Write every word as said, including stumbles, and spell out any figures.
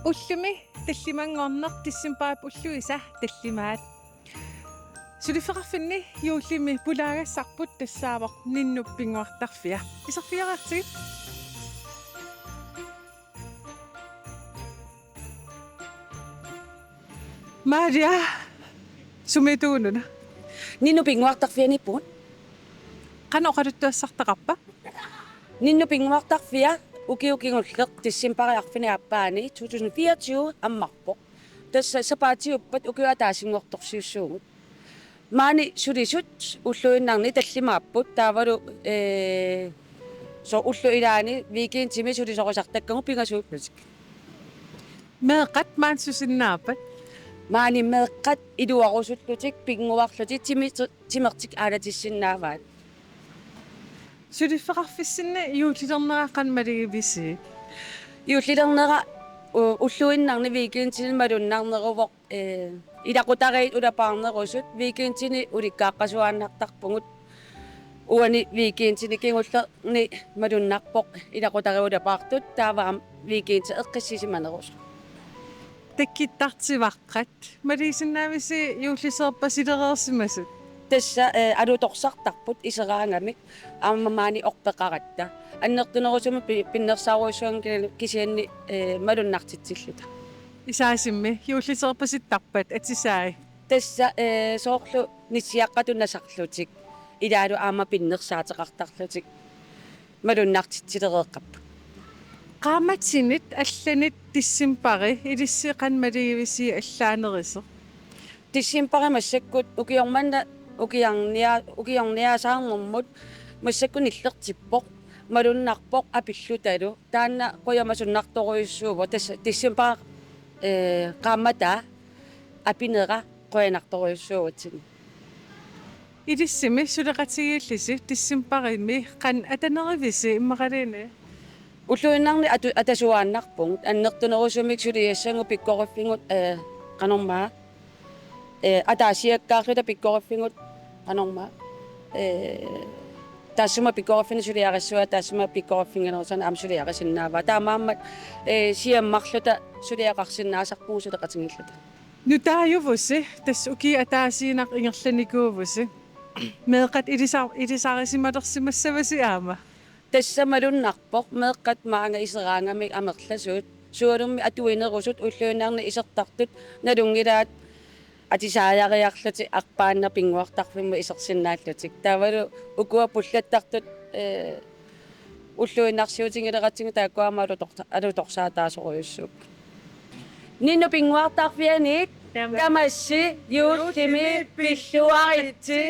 Ullumi tallimanngorneq, decembarip ulluisa tallimaat. Suliffeqarfinni juullimi pulaagassarput tassaavoq Ninnup pinnguartarfia. Iserfigereersigit. Maria, sumiituununa? Ninnup pinnguartarfianiippugut. Qanoq oqaluttuassartaqarpa? Ninnup pinnguartarfia ukioq kingulleq decembarip arfineq-aappaani to tusind fireogtyve ammarpoq. Tassa sapaatiuppat ukiup ataasinngortorsiussuugut. Maani sulisut ulluinnarni tallimaapput taavalu, ee, soorlu ullut ilaanni weekendimi sulisorisartakkagut pingasuullutik. Meeqqat maani susinnaappat? Maani meeqqat iluarusullutik pinnguarlutik timi-, timertik aalatissinnaavaat. Suliffeqarfissinni juullilernera qanoq malugivisi? Juullilernera u-, ulluinnarni weekendini malunnarneruvoq, ee, ilaqutariit ulapaarnerusut weekendini ulikkaaqqasuaannartarpugut. Uani weekendini kingullerni malunnarpoq ilaqutariit ulapaartut, taava aamma weekendi eqqissisimanerusut. Takkuttartuaqqat, malugisinnaavisi juulliseerpasilereersimasut? Tassa, ee, alutorsartarput iseraangamik aamma maani orpeqaratta. Annertunerusumik pi-, pinnersaarujussuanngilaq kisianni, ee, malunnartitsilluta. Isaasimi juulliseerpasittarpat atisai? Tassa, ee, soorlu nissiaqqatut nasarlutik ilaalu aamma pinnersaateqartarlutik malunnartitsilereerput. Qaammatinit allanit decembari ilissi qanoq malugivisi allaanerusoq? Decembari massakkut ukioq manna ukiarnia-, ukiorniasaarnermut massakkut nillertippoq, malunnarpoq apillutalu. Taanna qujamasunnartorujussuuvoq, tassa decembarip, ee, qaammataa apinera qujanartorujussuuvoq. Ilissimi suleqatigiillusi decembarimi qanoq atanerivisi immaqaluunniit? Ulluinnarni atu-, atasuaannarpugut, annertunerusumik suliassagut pikkoriffigut, ee, qanormaa, ee, ataasiakkaarluta pikkoriffigut, qanormaa, ee, taassuma pikkoriffinnut suliarissuaat, taassuma pikkoriffinnut aamma suliarisinnaavaat. Taamaammat, ee, siammarluta suliaqarsinnaasarpugut suleqatigiilluta. Nutaajuvusi, tassa ukiup ataasiinnaq ingerlanikuuvusi. Meeqqat ilisa-, ilisarisimalersimassavasi aamma? Tassa malunnarpoq meeqqat maanga iseraangamik amerlasuut. Sualummik atuinerusut ulluinnarni isertartut nalunngilaat atisaajariarlutik arpaannaq pinnguartarfimmut isersinnaallutik. Taavalu ukua pullattartut, ee, ulluinnarsiutigileratigut taakku aamma alutorta-, alutorsaataasorujussuupput. Ninnup pinnguartarfianiit. Tama-, tamassi juullimi pilluaritsi.